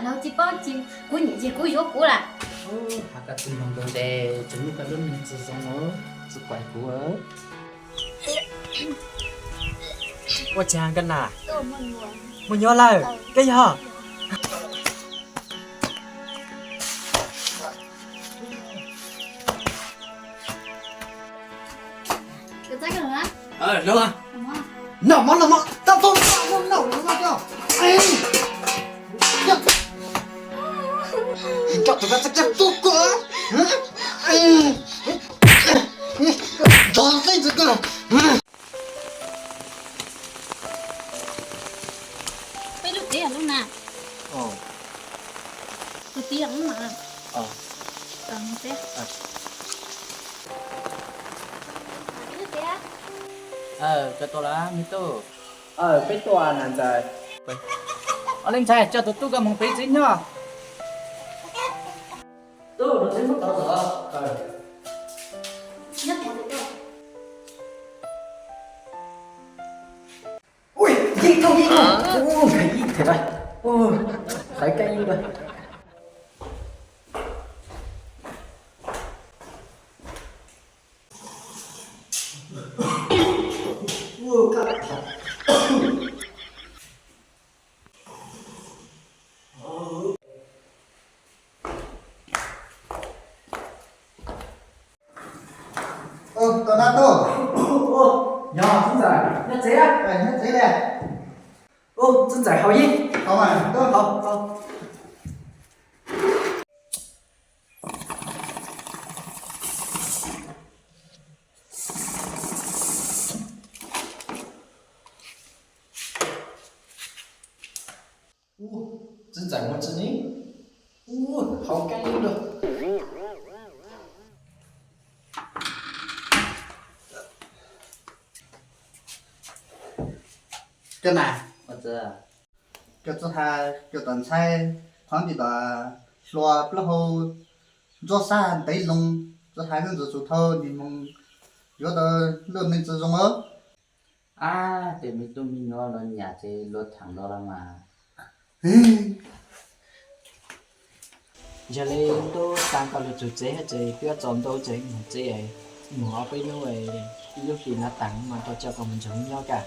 Lau tsis paub tsis, kuv niam ces kuv yuav kuv lawm. Has koj tsis mloog ntau ces tsis muaj koj lub neej tsis zoo os, tsis kuaj kuv. Ua cas koj na? Muaj nyuam lawm, koj yog? Noj mov, noj mov, tau tau, noj mov, noj mov. Coj tụi koj txog coj tuaj koj. Nrog xeeb ntxwv koj. Peb lub tsev lub na. Tus tij mas. Koj tuaj lawm me tub? Peb tuaj na ntxhais. Ua li ntxhais, coj tus tub koj mus pem tsev nyob. Tub, no tsev muab tau lawm. Ui, yeej thooj yeej thooj. Ui, yeej them lawm. Ui, qhaiv kab yeej lawm. Ua, koj nab tuaj. Yog, txiv ntxawm, nyob tsev. Nyob tsev li. Ua, txiv ntxawm haus yeeb. Haus mas, tuaj. Haus, haus. Ua, txiv ntxawm mus tsis ni. Ua, haus kab yeeb lawm. Koj na, koj txhob hais, koj tom ntxhais qhov ntawd, hluas plaub hau ntsuab sab ntev loo, txhob hais, nws ntxim tsum tau nws mus yuav tau lub neej tsis zoo os. Ab, tej me tub me nyuam los nyiam ces luag tham nrog los mas. Yog li tub, tag koj lug txug tsev ces twb tsaus ntuj ces mus tsev, mus ob peb hnub, ib lub hlis no tag mas rov coj koj mus nrog nyob koj.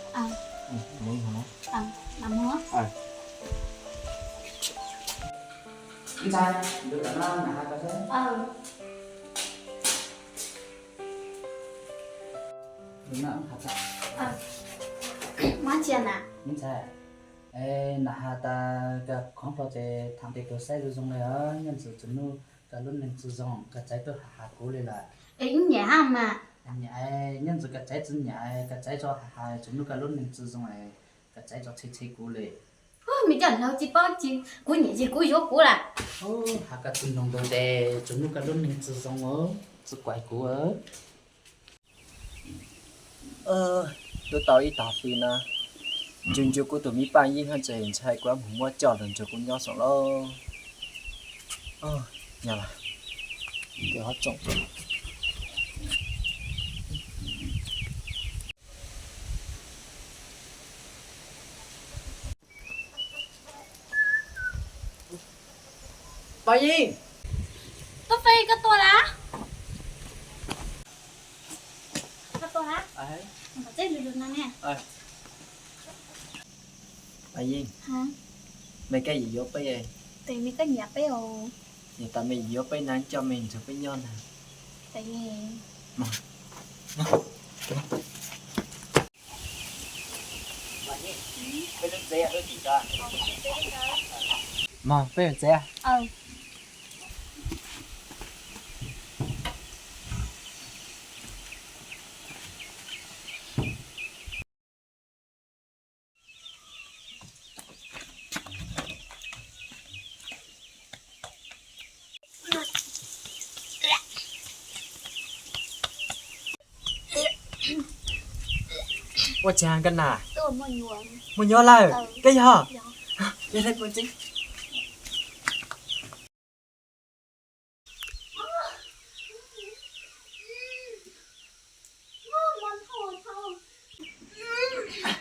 Ntxhais, nrug tom no na has koj seb. Ntxhais, na has tas koj khoob plho ces tham tej tug saib zoo zoo li os, nyob ntawm txug nub koj lub neej tsis zoo, koj txhais tuaj has has kuv li lawm. Es nyiam mas. Nyiam, nyob ntawm koj txhais tsis nyiam, koj txhais tso has has txug nub koj lub neej tsis zoo, koj txhais tso txhais txhais kuv li. Me coj laug tsis paub tsis, kuv nyiam ces kuv yuav kuv lawm. Has koj tsis mloog ntau ces txug nub koj lub neej tsis zoo os, tsis kuaj kuv. Twb tau ib tag hli no, ncu ncu kuv tus me Paj Yeeb no ces ntshai kuv mus muab coj los nrug kuv nyob xwb lauj. Nyab laj, Paj Yeeb. Tub Fej, koj tuaj lawm? Koj tuaj lawm? Paj Yeeb, me koj yuav yuav peb, tes me koj nyiam peb os. Nyiam tas me yuav yuav peb na, coj me nrug peb nyob na. Mog, peb mus tsev. Ua cas koj na? Muaj nyuam lawm, koj yog?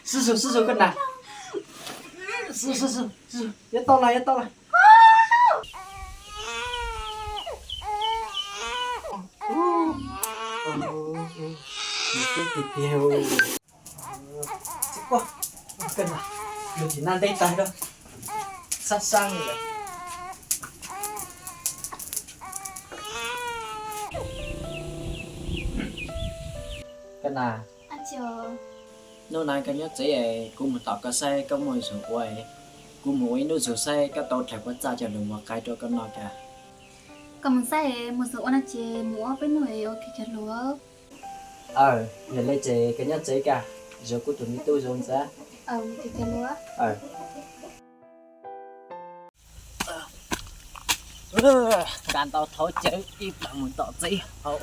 Sib zug, sib zug koj na. Sib zug, sib zug, yuav tau lawm, yuav tau lawm. Nws twb tiag tiag. Tsis quaj, koj na, nws tsis naj ntej tag lawm, sab sab li lawm. Koj na, hnub no koj nyob tsev, kuv mus tom koj saib koj muaj zug ua. Kuv mus ua ib hnub zug saib koj tau dlhau puas txaj cov lus mos qaib rau koj noj koj. Koj mus saib mus zug ua no ces mus ob peb hnub ua kiag cov lus. Aw, yog li ces koj nyob tsev koj, zov kuv tus me tub zoo ntxiv. Nqa ntau thauv cawv ib plag mus tom tsev hauv.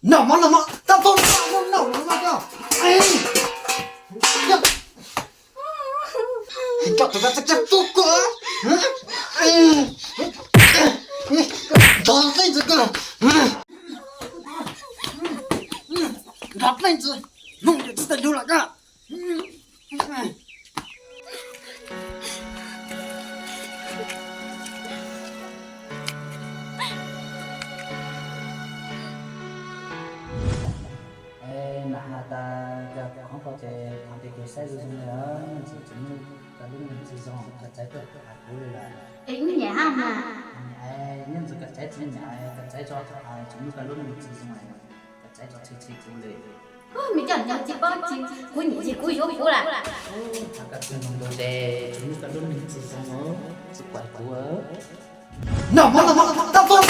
Noj mov, noj mov, tab tom noj mov, noj mov, noj mov. Koj tus koj txaj koj txuj koj, nrov leej ntxwv koj, nrov leej ntxwv, Hmoob yuav tsis tau lus lawm koj. Es nram hav tas koj qhov ko ces qhov tias kws saib zoo zoo li, nyiam ntxwv tsis muaj koj lub neej tsis zoo, koj txawv tuaj hais kuv li lawm. Es wb nyiam hab mas. Nyiam, nyiam ntxwv koj txawv tsis nyiam, koj txawv tso, tsis muaj koj lub neej tsis zoo, koj txawv tso txhij txhij kuv li. Me coj nyob tsis paub tsis, kuv nyiam ces kuv yuav kuv lawm. Koj txawv ntau ntau ces tsis muaj koj lub neej tsis zoo, tsis pom kuv. Noj mov, noj mov, tab tom